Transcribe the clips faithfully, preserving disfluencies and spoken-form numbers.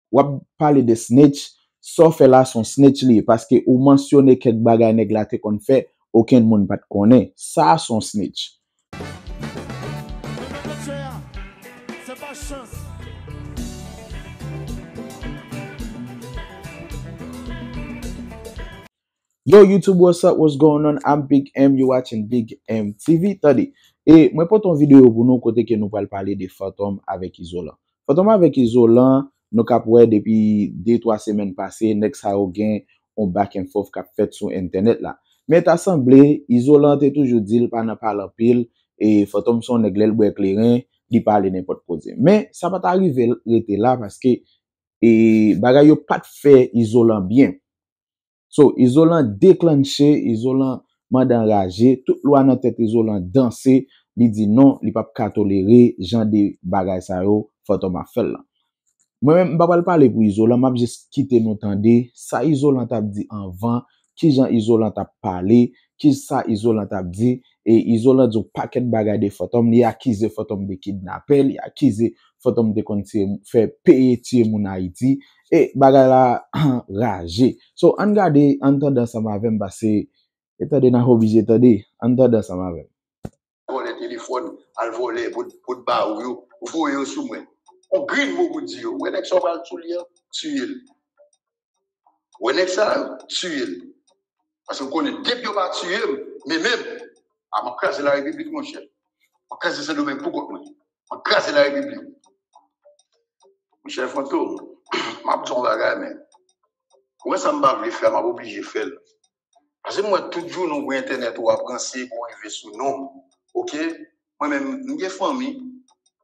w ap pale de snitch, sa w fè la se yon snitch li ye, paske ou mansyone kèk bagay nèg la te konn fè, okenn moun pa t konnen. Sa se yon snitch. Yo, YouTube, what's up, what's going on? I'm Big M, you watching Big M T V. Tande, e mwen pote yon videyo pou nou kote ke nou pral pale de Fantom avèk Izolan. Fantom avèk Izolan, nou k ap wè depi de twa semèn pase, nèg sa yo gen yon back and forth k ap fèt sou entènèt la. Men ta sanble, Izolan te toujou di l pa nan pale anpil, e Fantom se yon nèg lè l bwè kleren, li pale nenpòt koze. Men sa pa ta rive rete la paske e bagay yo pa t fè Izolan byen. So, Izolan deklanche, Izolan mande anraje, tout lwa nan tèt Izolan danse, li di non, li p ap ka tolere jan de bagay sa yo Fantom ap fè l lan. Mwen menm, m pa pral pale pou Izolan, m ap jis kite nou tande sa Izolan t ap di anvan, kijan Izolan t ap pale, kisa Izolan t ap di, e Izolan di yon pakèt bagay de Fantom, li akize Fantom de kidnapè, li akize Fantom te konn tiye, fè peye tiye moun Ayiti, e bagay la raje. So, ann gade, ann tande ansanm avè m, paske, e tande, n ap oblije tande, ann tande ansanm avè m. Vòlè telefòn, al vòlè bout, bout bawou yo, voye yo sou mwen. On grenn mo pou di yo. Wè nèg sa w pral tchoul li an, tiye l. Wè nèg sa yo, tiye l. Paske m konnen depi yo pa tiye m, men menm, a, m ap kraze larepiblik, monchè. M ap kraze Sendomeng pou kont mwen. M ap kraze larepiblik. Monchè Fantom, m ap di w yon bagay, men. Ou wè sa m pa vle fè a, m ap oblije fè l. Paske m wè tout jounen w pran entènèt ou ap ranse pou w rive sou non m. Oke? Mwen menm, m gen fanmi,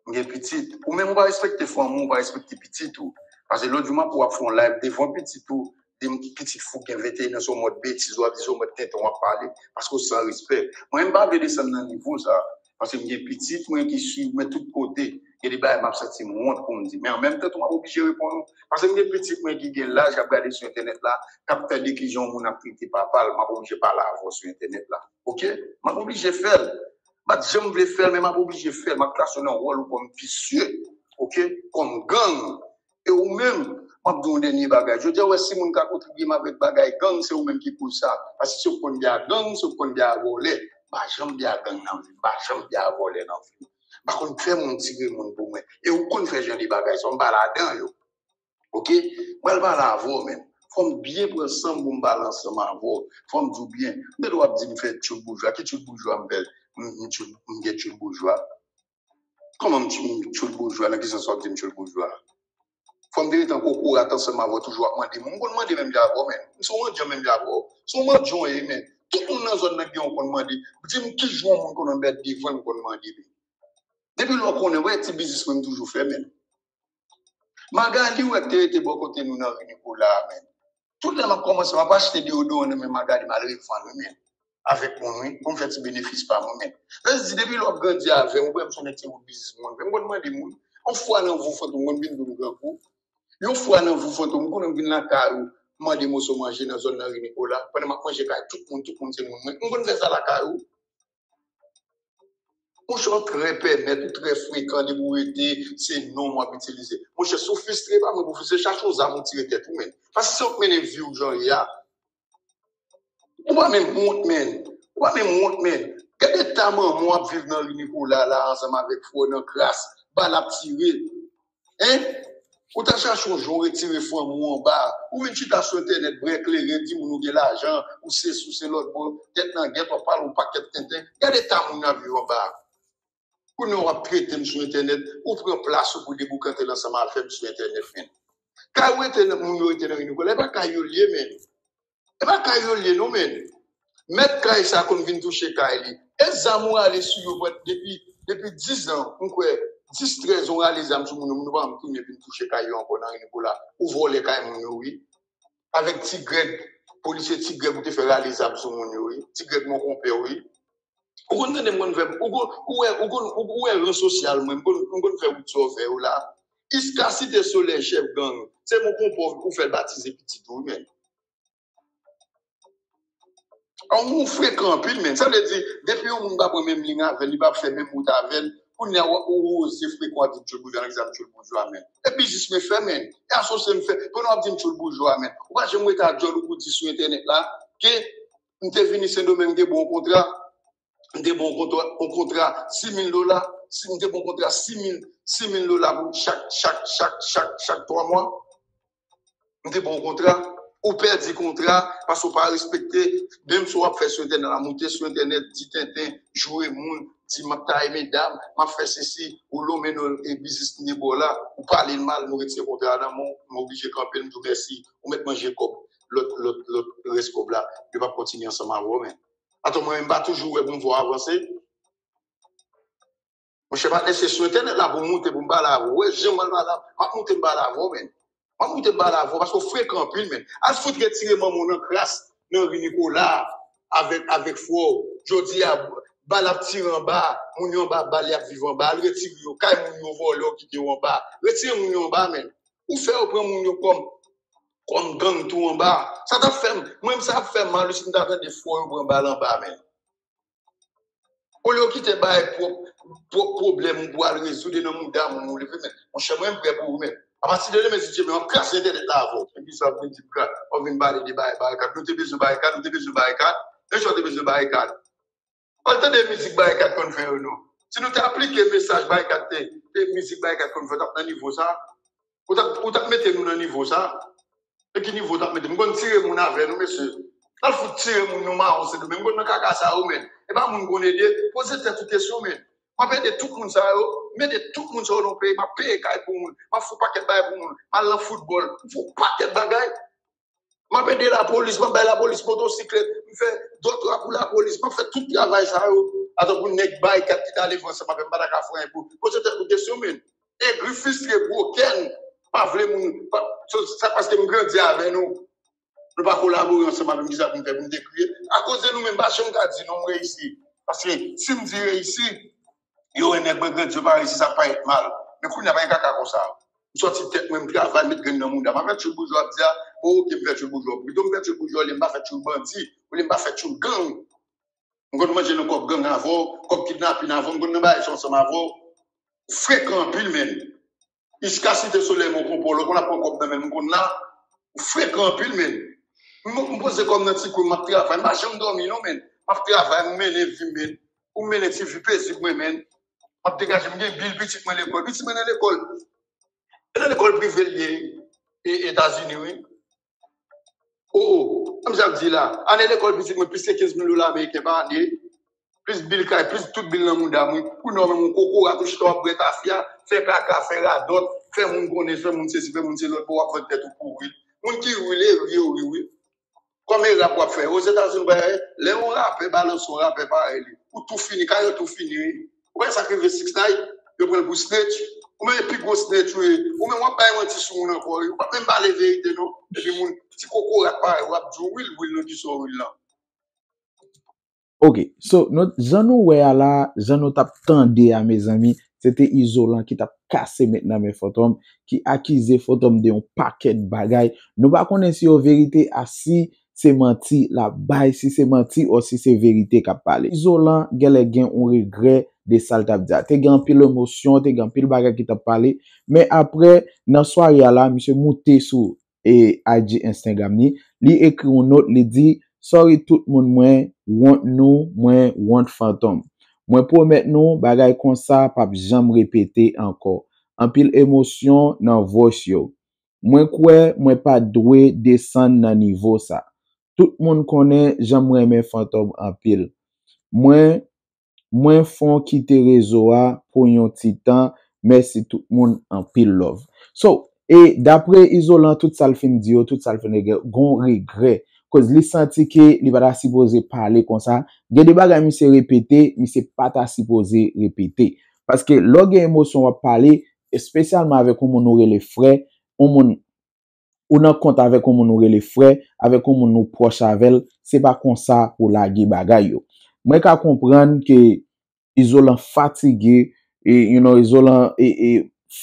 m gen pitit. Ou menm ou pa respekte fanmi w, ou pa respekte pitit ou. Paske lòt jou m ap wè w ap fè yon live devan pitit ou, di m pitit fou gen venteyen an, se yon mòd betiz w ap di, se yon mòd tenten w ap pale, paske w san respè. Mwen menm m pa vle desann nan nivo sa. Paske m gen pitit mwen ki swiv mwen tout kote. Gen de bagay m ap santi m wont pou m di. Men an menm tan tou, m ap oblije reponn ou. Paske m gen pitit mwen ki gen laj, k ap gade sou entènèt la, k ap tande kijan yon moun ap trete papa l, m ap oblije pale avè w sou entènèt la. Oke? M ap oblije fè l. M pa t janm vle fè l, men m ap oblije fè l. M ap klase w nan wòl ou kòm visye. Oke? Kòm gang. E ou menm, m ap di w yon dènye bagay. Jodi a, w wè si moun ka kontribye m avèk bagay gang, se ou menm ki koz sa. Paske si w konn byen a gang, si w konn byen a vòlè. M pa janm byen a gang nan vi m, m pa janm byen a vòlè nan vi m. M pa konn fè moun tire moun pou mwen. E ou konn fè jan de bagay sa, m pa ladan yo. Oke? M pral pale avè w, men. Fò m byen pran san m pou m pale ansanm avè w. Fò m di w byen. M tande w ap di m fè tchoul boujwa. Ki tchoul boujwa m fè? M, m tchoul, m gen tchoul boujwa. Kòman m tchoul, m tchoul boujwa? Nan ki sans w ap di m tchoul boujwa? Fò m te ret an kokorat ansanm avè w toujou ap mande moun. M konn mande menm jan avè w, men. M se yon mandyan menm jan avè w. Se yon mandyan w ye, men. Tout moun nan zòn nan gen yon konn mande. Di m ki jan yon moun konn mèt devan l konn mande li. Depi lè w konnen, wè ti biznis mwen m toujou fè, men. Magali, wè k te rete bò kote nou nan ri Nikola a, men. Tout lè m ap kòmanse, m ap achte deyodoran nan men Magali, m al revann, wi, men. Avèk moun, wi, pou m fè ti benefis pa mwen, men. Sa vle di, depi lè w ap grandi avè m, ou wè m se yon nèg ki gen biznis mwen, men m konn mande moun. Yon fwa nan vi w, Fantom, m konn vin di w m grangou. Yon fwa nan vi w, Fantom, m konnen m vin lakay ou, mande moso manje nan zòn nan ri Nikola. Pandan m ap manje kay tout moun, tout moun se moun mwen. M konn fè sa lakay ou. Monchè, w trè pèmèt, ou trè frekan, depi w rete, se non w ap itilize. Monchè, si w fistre, pa mwen pou fistre, chache yon zam ou tire tèt ou, men. Paske si w ap mennen vi w jan w ye a, ou pa menm wont, men. Ou pa menm wont, men. Gade eta manman w ap viv nan ri Nikola la, ansanm avèk frè w nan kras, bal ap tire. Hein? Ou ta chache yon jan w retire fanmi w anba. Ou vin chita sou entènèt, bwè kleren, di moun ou gen lajan, ou sesi, ou se lòt bò, tèt nan gèt, w ap pale yon pakèt tenten. Gade eta moun nan viv anba. Kounye a w ap trete m sou entènèt, ou pran plas ou pou deboukante l ansanm avè m sou entènèt, men. Kay ou rete nan, moun yo rete nan ri Nikola, e pa kay yo l ye, men. E pa kay yo l ye non, men. Mèt kay sa konn vin touche kay li. E zam ou rale sou yo, depi, depi diz an, m kwè, dis, trèz an ou rale zam sou moun yo, moun yo pa janm tounen vin touche kay yo ankò nan ri Nikola. Ou vòlè kay moun yo, wi. Avèk Ti Grèg, polisye Ti Grèg ou te fè rale zam sou moun yo, wi. Ti Grèg mon konpè, wi. Ou konn tande m konn fè, ou konn, ou wè, ou konn, ou wè ran sosyal mwen, m konn, m konn fè wout sa w fè yo la. Iska Site Solèy, chèf gang, se mon konpè ou fè l batize pitit ou, wi, men. An, ou frekan anpil, men. Sa vle di, depi yon moun pa pran menm liy avè l, li pa fè menm wout avè l, Kounye a, ou, ou oze frekan w ap di m tchoul boujwa, nan ki sa m tchoul boujwa, menn? E biznis mwen fè, menn. E asosye m fè. Pandan w ap di m tchoul boujwa, menn. Ou pa janm rete a djòl ou pou di sou entènèt la ke m te vini Sendomeng, m te ba w yon kontra. M te ba w yon kontra, yon kontra sis mil dola. Si m te ba w yon kontra sis mil, sis mil dola pou chak, chak, chak, chak, chak twa mwa. M te ba w kontra, ou pèdi kontra paske w pa respekte. Menm si w ap fè sou entènèt la, moute sou entènèt, di tenten, joure moun, di m ap taye medam, m ap fè sesi, ou lonmen non e biznis m te ba w la, ou pale l mal, nou retire kontra a nan men w, m oblije kanpe l, m di w mèsi, ou mèt manje kòb, lòt, lòt, lòt rès kòb la, yo p ap kontinye ansanm avè w, men. Atò, mwen menm, m pa toujou wè pou m fè w avanse. Monchè, patnè, se sou entènèt la pou m moute pou m pale avè w. Wè, jan m al pale avè w, m ap moute m pale avè w, menn. M ap moute m pale avè w, paske w frekan anpil, menn. Al fout retire manman w nan kras, nan ri Nikola, avèk, avèk frè w. Jodi a, bal ap tire anba, moun yo anba bal, y ap viv anba. Al retire yo, kay moun yo vòlè, w kite yo anba. Retire moun yo anba, menn. Ou fè yo pran moun yo kòm, kòm gang tou anba. Sa t ap fè m, mwen menm sa ap fè m mal wi si m ta tande frè w yo pran bal anba, menn. Olye w kite bay pwòp, pwòp pwoblèm ou pou al rezoud e nan mouda moun ou leve, men. Monchè, mwen m prè pou ou, men. Apati de demen, si Dye vle, m ap krasi entènèt la avè w. Epi sa w ap vin di m ka, w ap vin pale de bay, barikad. Nou te bezwen barikad, nou te bezwen barikad. Men sa w te bezwen barikad. Al tande mizik barikad konn fè yo, non. Si nou te aplike mesaj barikad te, te mizik barikad konn fè, w t ap nan nivo sa. Ou t ap, ou t ap mete nou nan nivo sa. E ki nivo w t ap mete? M konn tire moun avè nou, mesye. Al fout tire moun nou mawon Sendomeng. M konn nan kaka sa yo, menn. E pa moun m konn ede. Poze tèt ou kesyon, menn. M ap ede tout moun sa yo. M ede tout moun sa yo nan peyi. M ap peye kay pou moun. M ap fè yon pakèt bagay pou moun. M al nan foutbòl. M fè yon pakèt bagay. M ap ede lapolis. M ap bay lapolis motosiklèt. M fè dòtra pou lapolis. M ap fè tout travay sa yo. Atò pou nèg barikad ki t ale viv ansanm avè m, m pa ta ka fè anyen pou. Poze tèt ou kesyon, menn. Egri, fristre, bwoken, pa vle moun, pa, sa, sa paske m grandi avè nou. Nou pa kolabore ansanm avè m, kisa pou m fè pou m te kriye? Akoz de nou menm, m pa janm ka di non, m reyisi. Paske si m di reyisi, yo wè nèg mwen grandi, yo pa reyisi, sa parèt mal. Men kounye a pa gen kaka konsa. M sòti tèt mwen, m travay, m met grenn nan mouda m. M ap fè tchoul boujwa ap di a, bon, oke, m fè tchoul boujwa. Pito m fè tchoul boujwa olye m pa fè tchoul bandi, olye m pa fè tchoul gang. M konn manje nan kòb gang avè w, kòb kidnapin avè w, m konn nan bagay sa ansanm avè w. Ou frekan anpil, menn. Jiska Site Solèy, Mòn Konpò, lè w konn ap pran kòb nan men m, m konn la. Ou frekan anpil, menn. M, m poze kò m nan ti kwen, m ap travay. M pa janm dòmi, non, menn. M ap travay, m mennen vi m, menn. Ou mennen ti vi pezib mwen, menn. M ap degaje m, gen bil pitit mwen lekòl. Pitit mwen nan lekòl. E nan lekòl prive l ye, e, Etazini, wi. O, o, kòm sa ap di la, ane lekòl pitit mwen plis ke kenz mil dola ameriken pa ane, plis bil kay, plis tout bil nan mouda m, wi. Kounye a w menm yon kokorat, ou chita w ap bwè tafya, fè kaka, fè radòt, fè moun konnen, fè moun sesi, fè moun se lòt, bon, w ap vann tèt ou pou ri. Moun ki ri, le ri yo ri, wi. Kòm e rap w ap fè. Ozetazini, w pa wè, lè yon rapè balanse yon rapè parèy li, ou tou fini, kay yo tou fini, wi. Ou pa wè sa k rive Six Nine? Yo pran l pou snitch. Ou menm e pi gwo snitch ou ye. Ou menm w ap bay manti sou moun ankò, wi. Ou p ap menm pale verite, non. Epi moun, ti kokorat parèy, w ap di w wi l, wi l, nan kisa w wi l lan. Ok, so, nou, jan nou wè a la, jan nou t ap tande a, mezanmi, se te Izolan ki t ap kase met nan men Fantom, ki akize Fantom de yon pakèt bagay. Nou pa konnen si yo verite a si se manti l ap bay, si se manti o si se verite k ap pale. Izolan genlè gen yon regrè de sa l t ap di a. Te gen anpil emosyon, te gen anpil bagay ki t ap pale. Men apre, nan sware a la, misye moute sou e I G Instagram li, li ekri yon not, li di, sorry tout moun, mwen wont nou, mwen wont Fantom. Mwen pwomèt nou bagay konsa p ap janm repete ankò. Anpil emosyon nan voice yo. Mwen kwè mwen pa t dwe desann nan nivo sa. Tout moun konnen jan m renmen Fantom anpil. Mwen Mwen fon kite rezo a pou yon ti tan, mèsi tout moun, anpil love. So, e dapre Izolan, tout sa l fin di yo, tout sa l fin regrè, gon regrè. Koz li santi ke li pa ta sipoze pale konsa. Gen de bagay misye repete, misye pa ta sipoze repete. Paske lè w gen emosyon w ap pale, espesyalman avèk yon moun ou rele frè, yon moun ou nan kont avèk yon moun ou rele frè, avèk yon moun ou pwòch avè l, se pa konsa pou lage bagay yo. Mwen ka konprann ke Izolan fatige, e, you know, Izolan e, e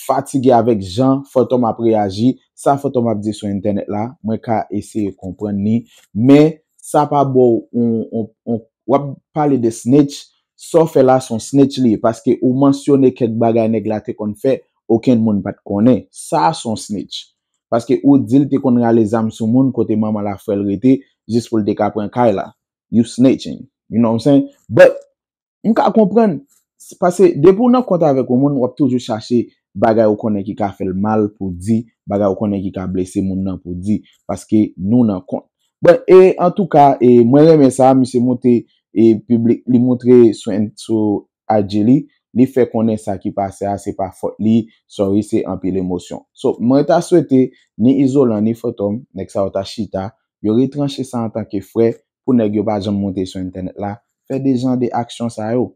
fatige avèk jan Fantom ap reyaji, sa Fantom ap di sou entènèt la, mwen ka eseye konprann li, men sa pa ba w yon, yon, yon, w ap pale de snitch, sa w fè la se yon snitch li ye, paske ou mansyone kèk bagay nèg la te konn fè, okenn moun pa t konnen. Sa se yon snitch. Paske ou di l te konn rale zam sou moun kote manman l a frè l rete, jis pou l te ka pran kay la. You snitching. You know what I'm saying? But, m ka konprann. Paske depi w nan kont avèk yon moun, w ap toujou chache bagay ou konnen ki ka fè l mal pou di, bagay ou konnen ki ka blese moun nan pou di, paske nou nan kont. Bon, e antouka, e mwen renmen sa, misye monte, e piblik, li montre sou, sou I G li, li fè konnen sa ki pase a, se pa fòt li, sorry, se anpil emosyon. So, mwen ta swete, ni Izolan, ni Fantom, nèg sa yo ta chita, yo retranche sa antanke frè, pou nèg yo pa janm monte sou entènèt la, fè de jan de aksyon sa yo.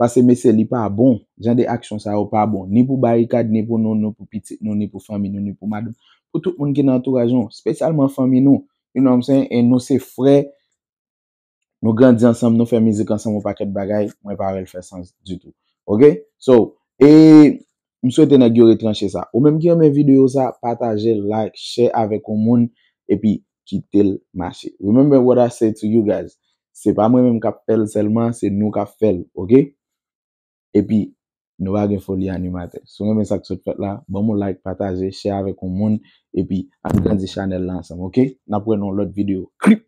Paske mesye, li pa bon. Jan de aksyon sa yo pa bon. Ni pou Barikad, ni pou nou, ni pou pitit nou, ni pou fanmi nou, ni pou madanm. Pou tout moun ki nan antouraj nou, espesyalman fanmi nou. You know what I'm saying? E nou se frè, nou grandi ansanm, nou fè mizik ansanm, yon pakèt bagay, mwen pa wè l fè sans ditou. Oke? So, e m swete nèg yo retranche sa. Ou menm ki renmen videyo sa, pataje, like, share avèk yon moun, epi kite l mache. Remember what I said to you guys. Se pa mwen menm k ap fè l sèlman, se nou k ap fè l, oke? Epi, nou pa gen foli animatè. Si w renmen sa k sot fèt la, ban m yon like, pataje, share avèk yon moun, epi ann grandi chanèl la ansanm, oke? N ap wè nan yon lòt videyo. Krip!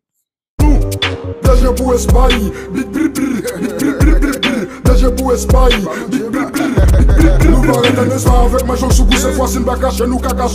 Dèje pou Espay, bit bit bit, bit bit bit bit, dèje pou Espay, bit bit bit, bit bit bit. Nou pa ret an Espay avèk manchon sou kou, se fwa si n pa kache nou ka kache.